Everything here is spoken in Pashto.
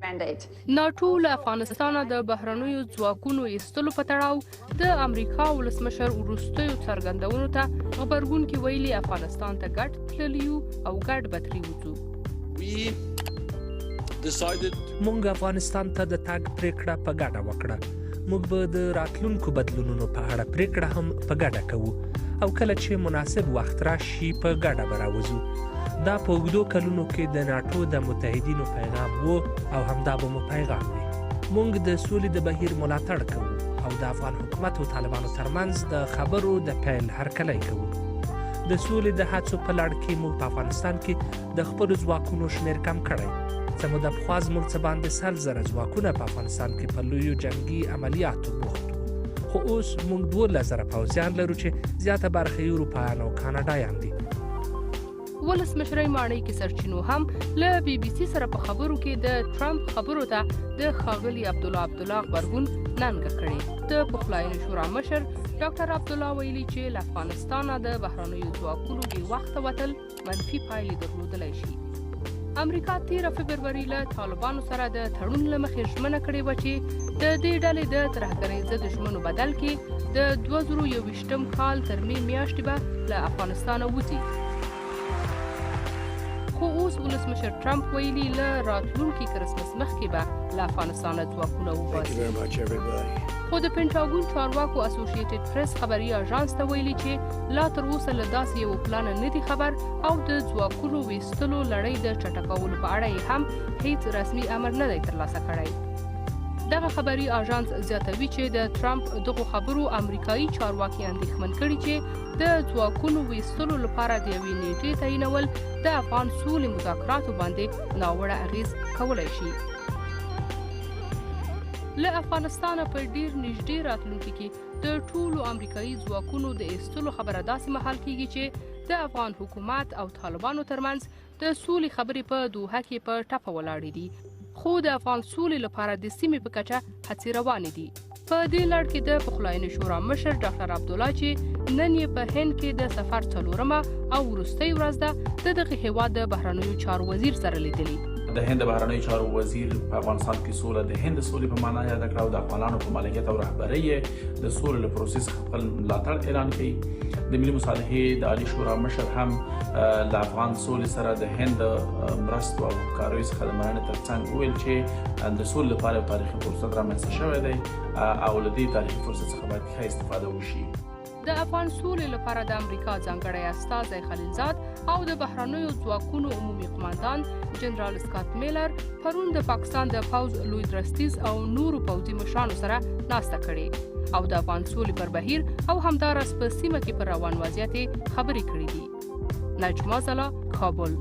ناټو له افغانستانه د بهرنیو ځواکونو ایستلو په تړاو د امریکا ولسمشر وروستیو څرګندونو ته غبرګون کې ویلي، افغانستان ته ګډ تللي یو او ګډ به ترې وځو. مونږ افغانستان ته د تګ پریکړه په ګډه وکړه. موږ به د راتلونکو بدلونونو په اړه پریکړه هم په ګډه کوو او کله چې مناسب وخت راشي، په ګډه به راوځو. دا په اوږدو کلونو کې د ناټو د متحدینو پیغام وو او همدا به مو پیغام وي. مونږ د سولې د بهیر ملاتړ کوو او د افغان حکومت او طالبانو ترمنځ د خبرو د پیل هرکلی کوو. د سولې د هڅو په لړ کې موږ په افغانستان کې د خپلو ځواکونو شمېر کم کړی. څه موده پخوا زموږ څه باندې 100,000 ځواکونه په افغانستان کې په لویو جنګي عملیاتو بوخت وو، خو اوس موږ 12,000 پوځیان لرو چې زیاته برخه یې اروپایان او کاناډایان دي. ولسمشرۍ ماڼۍ کې سرچینو هم له بي بي سي سره په خبرو کې د ټرمپ خبرو ته د ښاغلي عبدالله عبدالله غبرګون ننګه کړې. د پخلاینې شورا مشر ډاکټر عبدالله ویلي چې له افغانستانه د بهرنیو ځواکونو بې وخته وتل منفي پایلې درلودلی شي. امریکا تیره فبروري له طالبانو سره د تړون له مخې ژمنه کړې وه چې د دې ډلې د ترهګرۍ ضد ژمنو بدل کې د 2021 کال تر می میاشتې به له افغانستانه وځي، خو اوس ولسمشر ټرمپ ویلي، له راتلونکي کرسمس مخکې به له افغانستانه ځواکونه وباسي. خو د پنټاګون چارواکو اسوسییټډ پریس خبري اژانس ته ویلي چې لا تر اوسه له داسې یو پلان نه دی خبر او د ځواکونو ویستلو لړۍ د چټکولو په اړه یې هم هیڅ رسمي امر نه دی ترلاسه کړی. دغه خبري اژانس زیاتوي چې د ترامپ دغو خبرو امریکایي چارواکي اندېښمن کړي چې د ځواکونو ویستلو لپاره د یوې نیټې تعینول د افغان سولې مذاکراتو باندې ناوړه اغیز کولای شي. له افغانستانه په ډیر نږدې راتلونکي کې د ټولو امریکایي ځواکونو د ایستلو خبره داسې مهال کیږي چې د افغان حکومت او طالبانو ترمنځ د سولې خبرې په دوحه کې په ټپه ولاړې دي، خو د افغان سولې لپاره د سیمې په کچه هڅې روانې دي. په دې لړ کې د پخلاینې شورا مشر ډاکټر عبدالله چې نن یې په هند کې د سفر څلورمه او وروستۍ ورځ ده، د دغه هیواد د بهرنیو چارو وزیر سره لیدلي. د هند بهرنیو چارو وزیر په افغانستان کې سوله د هند سولې په معنا یاده کړه او د افغانانو په مالکیت او رهبرۍ یې د سولې له پروسې څخه خپل ملاتړ اعلان کړ. د ملي مصالحې د عالي شورا مشر هم له افغان سولې سره د هند مرستو او همکاریو څخه د مننې ترڅنګ وویل چې د سولې لپاره یو تاریخي فرصت رامنځته شوی دی او له دې تاریخي فرصت څخه باید ښه استفاده وشي. د افغان سولې لپاره د امریکا ځانګړی استازی خلیلزاد او د بهرنیو ځواکونو عمومي قوماندان جنرال سکات میلر پرون د پاکستان د پوځ لوی درستیز او نورو پوځي مشرانو سره ناسته کړې او د افغان سولې پر بهیر او همداراز په سیمه کې پر روان وضعیت خبرې کړې دي. نجما زلا، کابل.